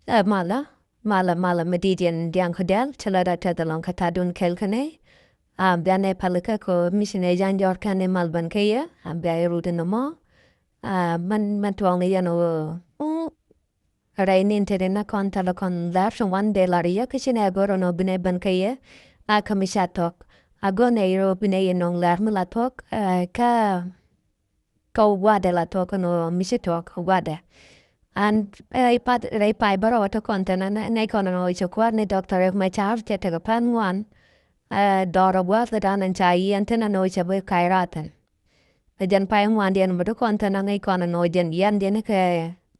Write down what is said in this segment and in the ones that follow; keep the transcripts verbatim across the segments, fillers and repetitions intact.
Ɛ malä, malä, malä mi di̱t yɛn diaŋ kɛ diaal, ci lɛ da tɛth ɛlɔ̱ŋ kɛ ta̱a̱dun kɛl kɛ nɛy. A bia nɛy palikä kɛ mi ci nɛy ja̱a̱n jɔr kɛn i̱ mal ben kä yɛ, a bia i̱ rut inɔ mɔ. A mɛn, mɛn tuɔɔŋ ni yɛn ɣöö rɛy nin te ri na kɔn thilɛ kɔn lɛr ti wan dee lar yɛ kä ci nɛy go̱r ɛnɔ bi nɛy ben kä yɛ. A kä mi ca thuɔ̱k a go̱r nɛy rɔ bi nɛy inɔŋ lɛr mi la thuɔ̱k, ɛ, kä kä gua̱dɛ la thuɔ̱k kɛn ɣöö mi ci thuɔ̱k gua̱dɛ. An, ɛ, rɛy path, rɛy pay bärɔw ɛ te kɔn thi̱n, nɛ, nɛy kɔn ɛn ɣöö cɛ kuäär ni Doctor Riek Machar cɛ tekɛ pa̱n ŋuan, ɛ, dhɔrɛ gua̱a̱th kɛ da̱a̱n ɛn ca yiɛn thi̱n ɛn ɣöö cɛ bi ka̱c raar thi̱n. Ɛ jɛn pay ŋuandiɛn mi te kɔn thi̱n, nɛy kɔn ɛn ɣöö jɛn yiɛndiɛn kɛ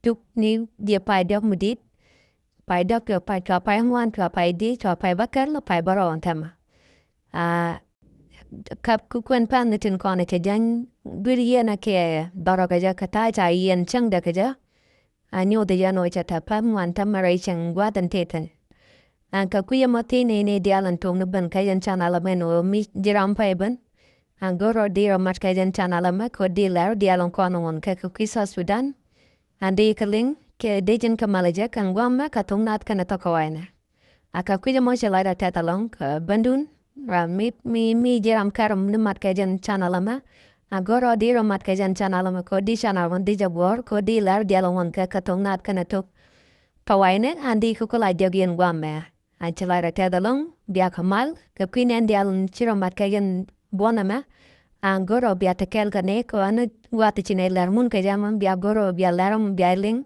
tuk ni diɛ pay diɔ̱k mi di̱i̱t, pay diɔ̱k, cua pay, cua pay ŋuan, cua pay di̱i̱t, cua pay bäkɛl, pay bärɔw ɛn thɛmɛ. A, kap kä kuɛn pa̱n ni tin kɔn cɛ jɛn dui̱r yiɛn a kɛ dhɔrɔ kɛ jɛ kɛ ta̱a̱ ca yiɛn cäŋdɛ kɛ jɛ. A nyuuth jɛ nɔ cɛ tɛ pa̱n ŋuan tɛmɛ rɛy cäŋ gua̱a̱th in tëë thi̱n. A kɛ kui̱ ɛmɔ thi̱n ni ni diaal in tuɔ̱ŋ ni ben kɛ jɛn can ala mɛn ɣöö mi ji̱ ram pay ben. A go̱r rɔ di rɔ mat kɛ jɛn can ala mɛ kɛ ɣöö di lɛr diaal in kɔn ŋun kɛ kɛ kui̱ South Sudan. A di kɛ liŋ kɛ di ji̱n kɛ mal jɛ kɛn gua̱a̱th mɛ kɛ thok naath kɛnɛ thok kɛ wa̱i̱nɛ. A kɛ kui̱c ɛmɔ ci lɔcdɛ tɛth ɛlɔ̱ŋ kɛ bändun, ram mi, mi, mi ji̱ ram kɛr ni mat kɛ jɛn can ala mɛ. A go̱r rɔ di rɔ mat kɛ jɛn can ala mɛ kɛ ɣöö di can ala mɛ di jɛ guɔ̱ɔ̱r kɛ ɣöö di lɛr diaal ŋuɔ̱n kɛ kɛ thok naath kɛnɛ thok kɛ wa̱i̱nɛ, an di kɛ ku la jɔk yɛn gua̱a̱th mɛ. An ci lɔcdɛ tɛth ɛlɔ̱ŋ bia kɛ mal kɛ kui̱ nɛn diaal ci rɔ mat kɛ jɛn buɔ̱n ɛmɛ. An go̱r rɔ bia te kɛɛl kɛ ni kɛ ɣöö ɛn gua̱a̱th ci nɛy lɛr mun kɛ jɛ mɛ bia go̱r rɔ bia lɛr mɛ bia liŋ.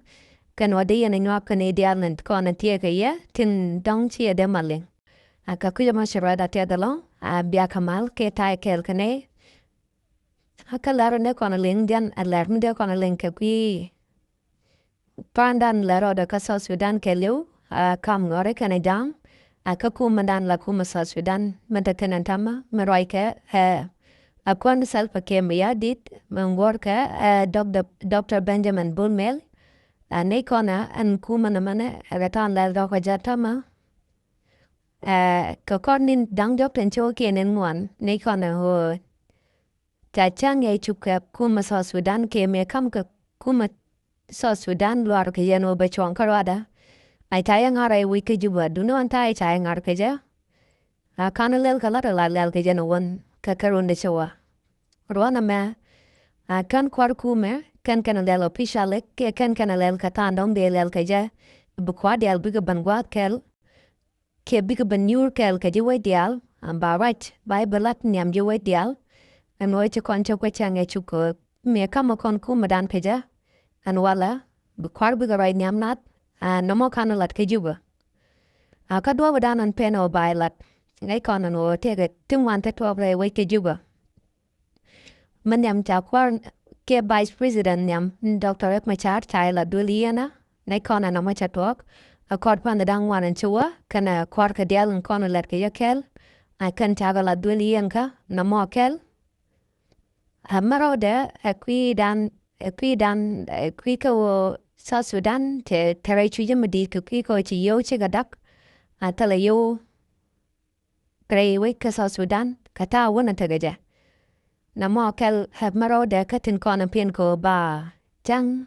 Kɛn wä di yɛn ɛ nyuak kɛn i̱ diaal ni kɔn ɛ thiee kɛ yɛ tin dɔ̱ŋ ci yɛ dee mal liŋ. A kɛ kui̱c ɛmɔ ci lɔcdɛ tɛth ɛlɔ̱ŋ a bia kɛ mal kɛ ta̱a̱ kɛɛl kɛ nɛy. A kä lɛr ni kɔn ɛ liŋ diɛn ɛ lɛr mi dee kɔn ɛ liŋ kɛ kui̱ pa̱a̱ndan lɛr rɔɔdɛ kä South Sudan kɛɛliw, a kam ŋɔri kɛnɛ ja̱a̱ŋ. A kä kumɛdan la kumɛ South Sudan mɛ te thi̱n ɛn täämɛ mi ruackɛ, ɛ, a kuäär ni Salva Kiir Mayardit mɛ ŋuɔ̱rkɛ, ɛ, Dɔk-, Doctor Benjamin Bol Mel. A nɛy kɔn ɛ ɛn kumɛ nɛmɛnɛ ɛ kɛ ta̱a̱n lɛr rɔɔdɛ kä ja̱a̱ŋ täämɛ. Ɛ kɛ kɔr ni da̱ŋ diɔ̱k tin ci wä kiɛn ɛn ŋuan nɛy kɔn ɛ ɣöö ca cäŋ ɛ cuk kɛ kumɛ South Sudan kɛ mëë ka̱m kɛ kumɛ South Sudan luaar kɛ yɛn ɣöö bɛ cuɔ̱ŋ kä ruaadɛ. A ca yɛ ŋa̱r ɛ wec kä Juba duundɛ ɣän ta̱a̱ ca yɛ ŋa̱r kɛ jɛ. A ka̱n lɛl kɛ la̱t ɛ la lɛl kɛ jɛ ni wän kɛ kɛ rundɛ ci wä. Ruɔ̱n ɛmɛ a kän kua̱r kumɛ kɛn kɛn lɛl official kɛ kɛn kɛn lɛl kɛ tha̱a̱ŋ dɔ̱ŋ dee lɛl kɛ jɛ. Bi kua̱r diaal bikɛ ben gua̱a̱th kɛl. Kɛ bikɛ ben nyuur kɛɛl kɛ ji̱ wec diaal, ɛn ba ruac ba i̱ bi lat nhiam ji̱ wec diaal. Ɛn ɣöö ci kɔn cä kuec cäŋ ɛ cuk kɛ ɣöö mëë ka̱mä kɔn kumɛdan kɛ jɛ. Ɛn walɛ bi kua̱r bikɛ ruac nhiam nath, ɛn nɔmɔ ka̱n lat kä Juba. A kä duɔ̱ɔ̱pidan ɛn pen ɣöö ba i̱ lat ŋäc kɔn ɛn ɣöö tëëkɛ ti ŋuan te tuɔɔk rɛy wec kä Juba. Mi nhiam ca kuäär kiɛ Vice President nhiam ni Doctor Riek Machar ca i̱ la duël yiënä. Nɛy kɔn ɛ nɔmɔ cɛ tuɔɔk. Ɛ kɔr pan da̱ŋ ŋuan ɛn ci wä kɛnɛ kua̱r kɛ diaal in kɔn lɛt kɛ yɛ kɛl. Ɛ kɛn cakɛ la duël yiënkä nɔmɔ kɛl. Ɛ mɛ rɔɔdɛ ɛ kui̱dan, ɛ kui̱dan, ɛ kui̱ kä ɣöö South Sudan te, te rɛy cucä mi di̱i̱t kɛ kui̱ kä ɣöö ci yio̱w cikɛ da̱k. Ɛ thilɛ yio̱w rɛy wec kä South Sudan kɛ ta̱a̱ wänä tekɛ jɛ. Nɔmɔ kɛl ɛ mɛ rɔɔdɛ kä tin kɔn ɛ pin kɛ ɣöö ba cäŋ.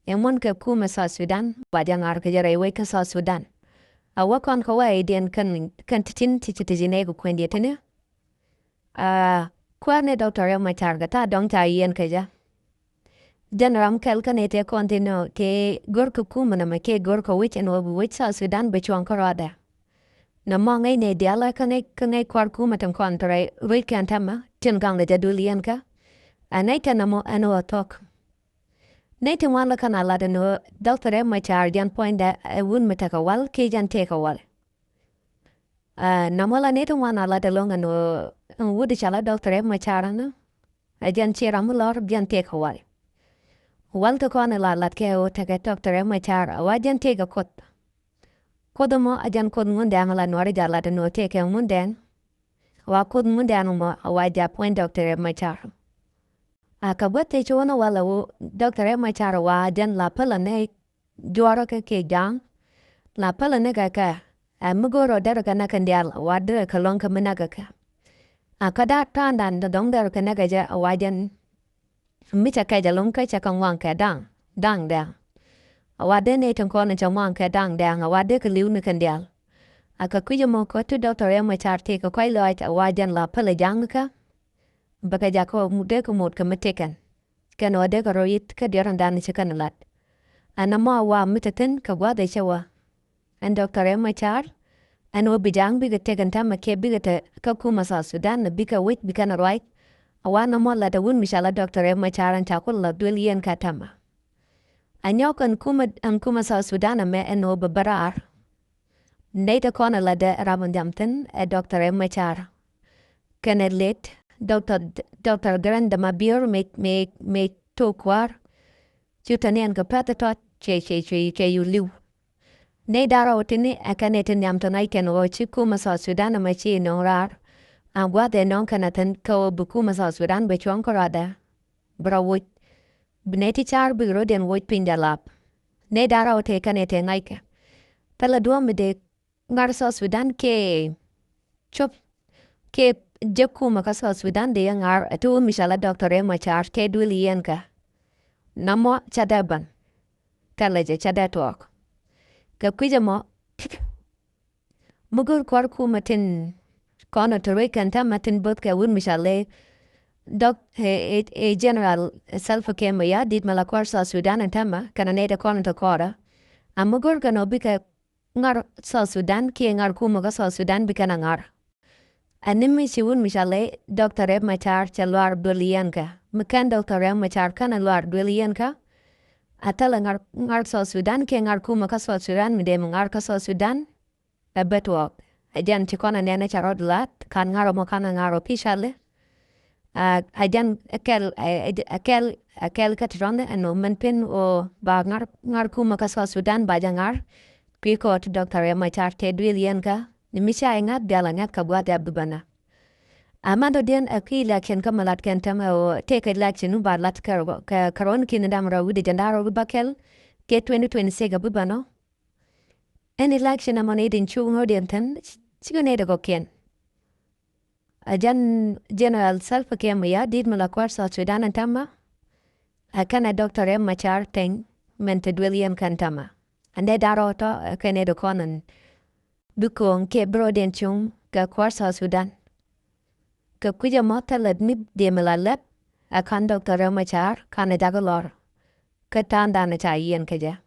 Ɛŋuɔ̱n kɛ kumɛ South Sudan ba jɛ ŋa̱r kɛ jɛ rɛy wec kä South Sudan. A wä kɔn kɛ wä i̱diɛn kɛn, kɛn ti tin ti ci ti ci nɛy kɛ kuɛn diɛ tini. A kuäär ni Doctor Riek Machar kɛ ta̱a̱ dɔ̱ŋ ca yiɛn kɛ jɛ. Jɛn ram kɛl kä nɛy tëë kɔn thi̱n ɔ kɛ go̱r kɛ kumɛ nɔmɔ kɛ go̱r kɛ wec ɛn ɣöö bi wec South Sudan bi cuɔ̱ŋ kä ruaadɛ. Nɔmɔ ŋäc nɛy diaal kä ŋäc, kä ŋäc kua̱r kumɛ tin kɔn tɔrɛ ruec kɛn täämɛ tin gaŋ lɛ jɛ duël yiënkä. Ɛ nɛy tɛn nɔmɔ ɛn ɣöö thuɔ̱k. Nɛy ti ŋuan lɛ kɛn a lat ɛn ɣöö Doctor Riek Machar jɛn puɔ̱nydɛ ɛ wut mi tekɛ wal kiɛ jɛn tëëkɛ wal. Ɛ nɔmɔ la nɛy ti ŋuan a lat ɛlɔ̱ŋ ɛn ɣöö ɛn wut ca la Doctor Riek Machar ɛn ɛ jɛn ci ram mi lɔr jɛn tëëkɛ wal. Wal ti kɔn ɛ la lat kɛ ɣöö tekɛ Doctor Riek Machar a wa jɛn tëëkɛ Kuoth. Kuoth ɛmɔ a jɛn Kuoth Ŋundɛŋ la nuɔri jɛ lat ɛn ɣöö tëëkɛ Ŋundɛŋ. A wa Kuoth Ŋundɛŋ ɛmɔ a wa jɛ puɔ̱ny Doctor Riek Machar. A kɛ gua̱th tëë ci wä ni wal ɛ ɣöö Doctor Riek Machar a wa jɛn la pälä nɛy juɔrä kɛ kiɛ ja̱a̱ŋ. La pälä ni kɛ kɛ ɛ mi go̱o̱r ɔ derɛ kɛ näk kɛn diaal wa derɛ kɛ lɔ̱ŋ kɛ mi näk kɛ kɛ. A kä da̱a̱ ta̱a̱ndan dɔ̱ŋ derɛ kɛ näk kɛ jɛ a wa jɛn mi cɛ kɛc ɛlɔ̱ŋ kä cɛ kɛ ŋuaŋ kɛ da̱a̱ŋ da̱a̱ŋ dɛ̈ɛ̈. A wa dee nɛy tin kɔn in cɛ ŋuan kɛ da̱ŋ dɛ̈ɛ̈ŋ, a wa dee kɛ li̱w ni kɛn diaal. A kɛ kui̱c ɛmɔ kɛ ti Doctor Riek Machar tëëkɛ kɔc lɔaac, a wa jɛn la pälɛ ja̱ŋ ni kä. Bɛ kɛ jakä dee kɛ mot kɛ mi tëkɛn. Kɛn ɣöö dee kɛ rɔ yit kä diɛrändan ci kɛn lat. Ɛn ɛmɔ a wa mi te thi̱n kɛ gua̱th ɛ cɛ wä. Ɛn Doctor Riek Machar, ɛn ɣöö bi ja̱a̱ŋ bikɛ tëk ɛn täämɛ kiɛ bikɛ te kä kumɛ South Sudan, bikɛ wec, bikɛn ruac. A wa nɔmɔ lat ɛ wut mi ca la Doctor Riek Machar ɛn ca kulɛ la duël yɛn kä täämɛ. A nyɔk ɛn kumɛ, ɛn kumɛ South Sudan ɛmɛ ɛn ɣöö bɛ bä raar. Nɛy te kɔn ɛ latdɛ rap in dhiam thi̱n ɛ Doctor Riek Machar. Kɛnɛ late Doctor, Doctor Garang de Mabior mëë, mëë, mëë tok kua̱r. Cu te niɛn kɛ pɛ̈th tɔt cɛ, cɛ, cɛ, cɛ yu li̱w. Nɛy da̱rä ɔ tini ɛ kɛn ɛ ti nhiam te ŋa̱c kɛn ɣöö ci kumɛ South Sudan ɛmɛ ci nöŋ raar. A gua̱th ɛ nöŋ kɛn ɛ thi̱n kɛ ɣöö bi kumɛ South Sudan bɛ cuɔ̱ŋ kärɔadɛ. Bi rɔ woc. Bi nɛy ti ca̱r bik rɔ̱diɛn woc piny dɛ lap. Nɛy da̱rä ɔ tëë kɛn ɛ tëë ŋa̱ckɛ. Thilɛ duɔ̱ɔ̱p mi dee ŋa̱r South Sudan kɛ cop kɛ jek kumɛ kä South Sudan dee yɛ ŋa̱r, ɛ ti wut mi ca la Doctor Riek Machar kɛ duël yɛn kä. Nɔmɔ ca dee bän. Thilɛ jɛ ca dee tuɔɔk. Kɛ kui̱c ɛmɔ mi go̱r kua̱r kumɛ tin kɔn ɔ te ruec kɛn täämɛ tin bo̱th kɛ wut mi ca lɛ Dɔk ɛ, ɛ, ɛ General Salva Kiir Mayardit mi la kua̱r South Sudan ɛn täämɛ kɛnɛ nɛy ti kɔn ɔ te kɔrɛ. A mi go̱r kɛn ɔ bikɛ ŋa̱r South Sudan kiɛ ŋa̱r kumɛ kä South Sudan bikɛn a ŋa̱r. Ɛ ni mi ci wut mi ca lɛ Doctor Riek Machar cɛ luaar duël yɛn kä. Mi kɛn Doctor Riek Machar kɛn a luaar duël yɛn kä. A thilɛ ŋa̱r, ŋa̱r South Sudan kiɛ ŋa̱r kumɛ kä South Sudan mi dee mi ŋa̱r kä South Sudan. Ɛ bä tuɔɔk. Ɛ jɛn ci kɔn ɛ nɛn ɛ ca rɔɔd la̱t, ka̱n ŋa̱r ɔmɔ ka̱n ɛ ŋa̱r ɔ pi ca lɛ. Ɛ, ɛ jɛn ɛ kɛl, ɛ, ɛ, ɛ kɛl, ɛ kɛl kä ti rɔ̱ndɛ ɛn ɔ mɛn pen ɔ ba ŋa̱r, ŋa̱r kumɛ kä South Sudan ba jɛ ŋa̱r. Kui̱ kɔɔt Doctor Riek Machar tëë duël yɛn kä. Ni mi ca ɛ ŋa̱th bial ɛ ŋa̱th kɛ gua̱th ɛ bi bänä. Ɛ mɛn dɔ̱diɛn ɛ kui̱ election kä mi lat kɛn täämɛ ɔ tëëkɛ election wä ba lat kɛ, kɛ, kɛ rɔ̱n ki̱n dam rɔ wi̱cdɛ jɛn da̱r rɔ wi̱c ba kɛl. Kɛ twenty twenty-six ɛ bi bänä. Ɛn election ɛmɔ nɛy tin cuŋ rɔ̱diɛn thi̱n, cikɛ nɛy ti kɔ̱kiɛn. Ɛ jɛn General Salva Kiir Mayardit mi la kua̱r South Sudan ɛn täämɛ. Ɛ kɛnɛ Doctor Riek Machar Teny min te duël yɛn kɛn täämɛ. Ɛn dee da̱r rɔ tɔ ɛ kɛnɛ ti kɔn ɛn bi ko̱o̱ŋ kiɛ bi rɔ̱diɛn cuŋ kɛ kua̱r South Sudan. Kɛ kui̱c ɛmɔ thilɛ mi diɛ mi la lɛp ɛ ka̱n Doctor Riek Machar ka̱n ɛ jakä lɔr. Kä ta̱a̱ŋdan ca yiɛn kä jɛ.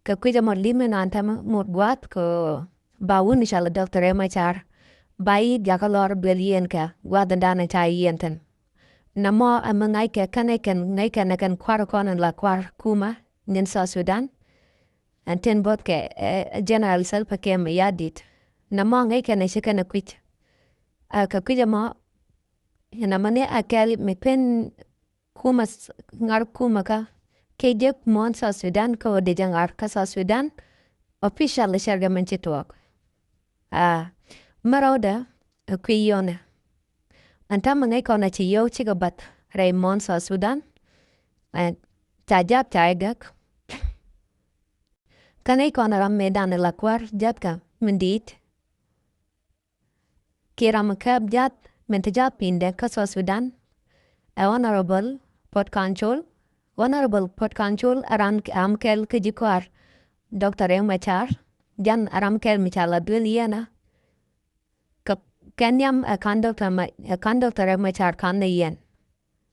Kɛ kui̱c ɛmɔ li̱m in an täämɛ mot gua̱a̱th kɛ ba wun ca la Doctor Riek Machar. Ba yi̱ jakä lɔr duël yɛn kɛ gua̱a̱th in dan ca yiɛn thi̱n. Nɔmɔ ɛmɛ ŋa̱ckɛ kɛn ɛ kɛn ŋa̱ckɛ nɛ kɛn kua̱r kɔn in la kua̱r kumɛ ni̱n South Sudan. Ɛn tin bo̱th kɛ, ɛ, General Salva Kiir Mayardit. Nɔmɔ ŋa̱ckɛ nɛ ci kɛn ɛ kui̱c. Ɛ, kɛ kui̱c ɛmɔ, nɔmɔ ni a kɛl mi pen kumɛ s-, ŋa̱r kumɛ kä kɛ jek muɔ̱ɔ̱n South Sudan kä ɣöö dee jɛ ŋa̱r kä South Sudan official cɛrkɛ min ci tuɔɔk. Aa, mɛ rɔɔdɛ ɛ kui̱ yɔnɛ. Ɛn täämɛ ŋäc kɔn a ci yio̱w cikɛ bath rɛy muɔ̱ɔ̱n South Sudan. Ɛn ca jap ca ɛ gäk. Kä ŋäc kɔn a ram mëëdan ɛ la kuäär jathkä min di̱i̱t. Kiɛ ram mi kääp jath min te jath pi̱ndɛ kä South Sudan. Ɛ Honorable Puot Kaŋ Col. Honorable Puot Kaŋ Col ɛ ram, ram kɛl kä ji̱ kɔaar Doctor Riek Machar. Jɛn ɛ ram kɛl mi ca la duël yiɛnä. Kɛ, kɛ nhiam ɛ ka̱n Doctor Ma-, ɛ ka̱n Doctor Riek Machar ka̱n ni yɛn.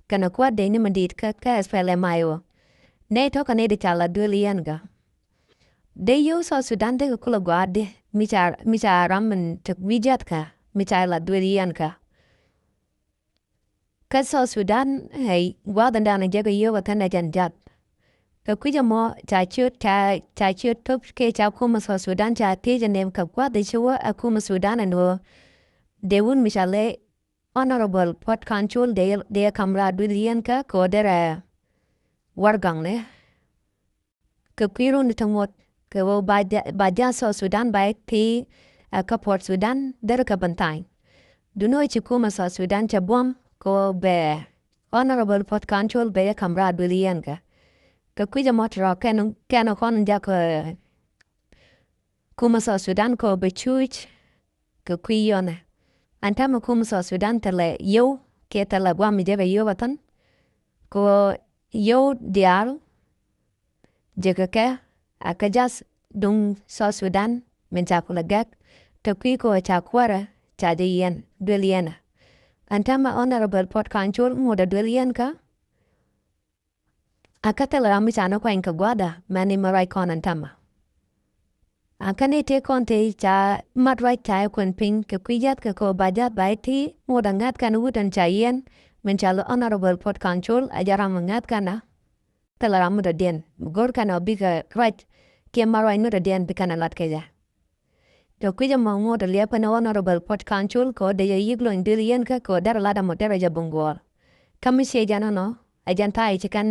Kɛnɛ kuäär dee ni mi di̱i̱t kä, kä S P L M I O. Nɛy tɔ̱ kɛ nɛy ti ca la duël yɛn kä. Dee yio̱w South Sudan dee kɛ kulɛ gɔaa di mi ca, mi ca ram min te wi̱i̱ jiath kä mi ca la duël yɛn kä. Kä South Sudan ɛ gua̱a̱th in dan jɛ kɛ yio̱w kɛ thän ɛ jɛn jiath. Kɛ kui̱c ɛmɔ ca ciöt, ca, ca ciöt thop kɛ ca kumɛ South Sudan ca thiec ɛ nɛm kɛ gua̱a̱th in ci wä ɛ kumɛ Sudan ɛn ɣöö dee wun mi ca lɛ Honorable Puot Kaŋ Col dee, dee kam raar duël yɛn kä kɛ ɣöö derɛ warɛgakni. Kɛ kui̱ run ti ŋuɔ̱t kɛ ɣöö ba ja-, ba ja̱ South Sudan ba i̱ pi̱i̱ ɛ kä Port Sudan derɛ kɛ ben tha̱a̱ny. Duŋni ɣöö ci kumɛ South Sudan cɛ buɔ̱m kɛ ɣöö bɛ Honorable Puot Kaŋ Col bɛ jɛ kam raar duël yɛn kä. Kɛ kui̱c ɛmɔ ti rɔ kɛn, kɛn kɔn jakä kumɛ South Sudan kɛ ɣöö bɛ cuuc kɛ kui̱ yɔnɛ. Ɛn täämɛ kumɛ South Sudan thilɛ yio̱w kiɛ thilɛ gua̱a̱th mi jɛ kɛ yio̱w ɛ thän. Kɛ ɣöö yio̱w diaal Jekɛ kɛ a kä jath duŋ South Sudan min ca kulɛ gɛk. Te kui̱ kɛ ɣöö ca kuäärä ca jɛ yiɛn duël yiɛnä. Ɛn täämɛ Honorable Puot Kaŋ Col ŋotdɛ duël yiɛnkä. A kä thilɛ ram mi ca ni kuany kɛ gua̱a̱thdä mɛn imɛ ruac kɔn ɛn täämɛ. A kä ni tëë kɔn tëë ca mat ruac ca ɛ kuɛn piny kɛ kui̱ jath kɛ kɛ ɣöö ba jath ba ɛ ti ŋotdɛ ŋäth kɛn wut ɛn ca yiɛn min ca lɛ Honorable Puot Kaŋ Col a jɛ ram ŋäth kɛn a. Thilɛ ram mi dɔ̱diɛn mi go̱r kɛn ɔ bikɛ ruac kiɛ ma ruac mi dɔ̱diɛn bi kɛn ɛ lat kɛ jɛ. Tɔ kui̱c ɛmɔ ŋot ɛ liɛpɛ ni Honorable Puot Kaŋ Col kɛ ɣöö dee jɛ yi̱k lony duël yiɛnkä kɛ ɣöö derɛ lat ɛmɔ derɛ jɛ buŋ guɔ̱ɔ̱r. Kä mi ciɛ jɛn ɛnɔ ɛ jɛn tha̱a̱ i̱ ci kɛn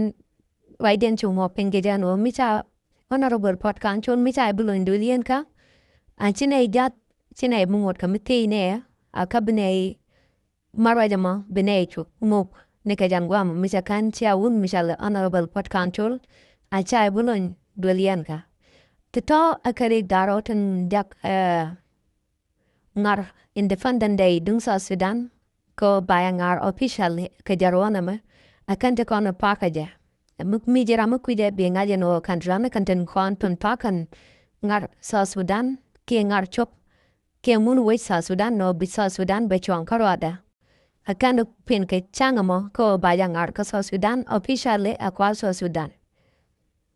ruacdiɛn cu ŋuɔk piny kɛ jɛn ɣöö mi ca Honorable Puot Kaŋ Col mi ca i̱ bi lony duël yiɛnkä. A ci nɛy jath ci nɛy bi ŋot kɛ mi thiec nɛy a kä bi nɛy ma ruac ɛmɔ bi nɛy cu ŋuk ni kɛ jɛn gua̱a̱mɔ mi ca kän cia wut mi ca lɛ Honorable Puot Kaŋ Col a ca i̱ bi lony duël yiɛnkä. Ti tɔ̱ ɛ kɛ rik da̱r ɔ tin diak ɛ ŋa̱r Independent Day duŋ South Sudan kɛ ɣöö ba jɛ ŋa̱r officially kɛ jɛ ruɔ̱n ɛmɛ. Ɛ kɛn ti kɔn ɛ pakä jɛ mi ji̱ ram mi kui̱dɛ bi ŋa̱c ɛn ɣöö kɛn ti ram ni kɛn tin kɔn tin pa̱ kɛn ŋa̱r South Sudan kiɛ ŋa̱r cop kiɛ mun wec South Sudan nɔ bi South Sudan bɛ cuɔ̱ŋ kä ruaadɛ. Ɛ kɛn pin kɛ ca̱ŋ ɛmɔ kä ɣöö ba jɛ ŋa̱r kä South Sudan officially ɛ kua̱r South Sudan.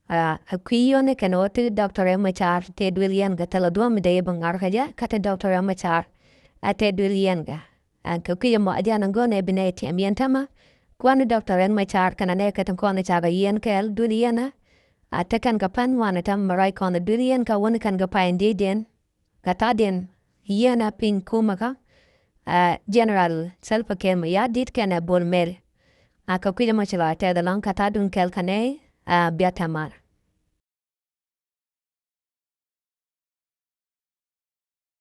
Ɛ kui̱ yio̱ni kɛn ɣöö ti Doctor Riek Machar tëë duël yiɛnkä thilɛ duɔ̱ɔ̱p mi dee yɛ bi ŋa̱r kä jɛ kä ti Doctor Riek Machar a tëë duël yiɛnkä. Ɛ kɛ kui̱ ɛmɔ a jɛn ɛ go̱n ɛ bi nɛy tiɛm yɛn täämɛ. Kuäär ni Doctor Riek Machar kɛnɛ nɛy kɛ tin kɔn cakɛ yiɛn kɛɛl duël yiɛnä. A te kɛn kɛ pɛn wanɛ täämɛ ruac kɔn duël yiɛnkä wäni kɛn kɛ pay in diecdiɛn. Kɛ tha̱a̱diɛn yieenä piny kumɛ kä ɛ General Salva Kiir Mayardit kɛnɛ Bol Mel. A kɛ kui̱c ɛmɔ ci la tɛth ɛlɔ̱ŋ kɛ tha̱a̱dun kɛl kɛ nɛy ɛ biatämar.